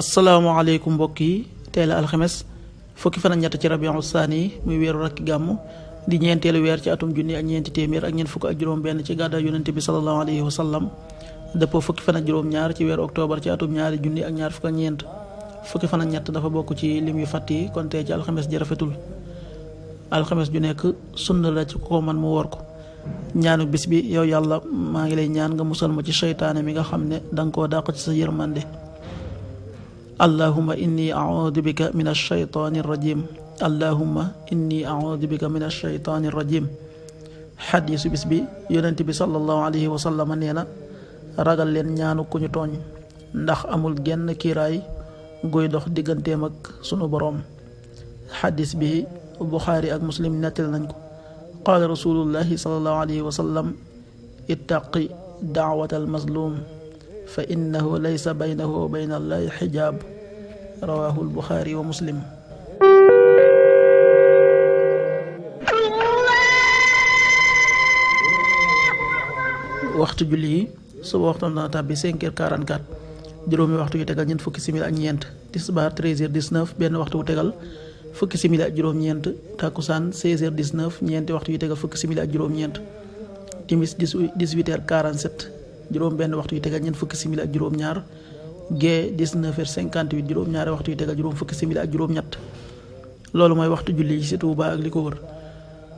asalaamaaleykum mbokk yi tey la alxames fukki fan ak ñett ci rabiu saani muy weeru rakki gàmm di ñeenteelu weer ci atum junni ak ñeenti téeméer ak ñeent fukk ak juróom benn ci gàddaay yonente bi sallallahu alayhi wa sallam dëppoo fukki fan ak juróom ñaar ci weeru octobre ci atum ñaari junni ak ñaar fukk ak ñeent fukki fan ak ñett dafa bokk ci lim yu fàtt yi kon tey ci alxames ji rafetul. alxames ju nekk sunna la ci ko man mu woor ko. ñaanu bis bi yow yàlla maa ngi lay ñaan nga musal ma ci seytaane mi nga xam ne danga koo dàq ci sa yërmande. allahumma inni a'uudu bika min ash-shaytaani rajim allahumma inni a'uudu bika min ash-shaytaani rajim. xadiisu bis bi yonent bi sallallahu alayhi wa sallam nee na ragal leen ñaanu ku ñu tooñ ndax amul genn kiiraay guy dox digganteem ak sunu boroom. xadiis bi buxaari ak muslim nettal nañ ko. qaala rasulullahi sallallahu alayhi wa sallam ittaqi daawata almazlum fa innahu laysa baynahu wa bayna allahi xijaab rawahu albuxaari wa muslim. waxtu julli yi suba waxtoon dana tàbbi 5h44 juróomi waxtu yu tegal ñeent fukki simili ak ñeent tisbaar 13h19 benn waxtu wu tegal fukki simili ak juróom-ñeent takkusaan 16h19 ñeenti waxtu yu tegal fukki simili ak juróom-ñeent timis 18h47 juróom benn waxtu yu tegal ñeent fukki simili ak juróom-ñaar gee 19h58 juróom-ñaari waxtu yu tegal juróom fukki simili ak juróom-ñett. loolu mooy waxtu julli yi ci Touba ak li ko wër.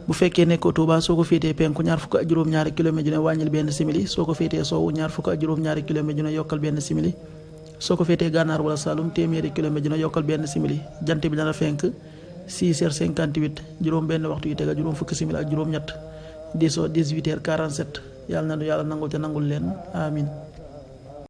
bu fekkee nekkoo Touba soo ko féetee penku ñaar fukk ak juróom-ñaari kilomètre ju ne wàññil benn simili soo ko féetee sowwu ñaar fukk ak juróom-ñaari kilomètre ju ne yokkal benn simili soo ko féetee gànnaar wala Saloum téeméeri kilomètre dina yokkal benn simili jant bi dana fenk 6h58 juróom benn waxtu yu tegal juróom fukki simili ak juróom ñett diisoo 18h47 yàlla na nu yàlla nangul te nangul leen amin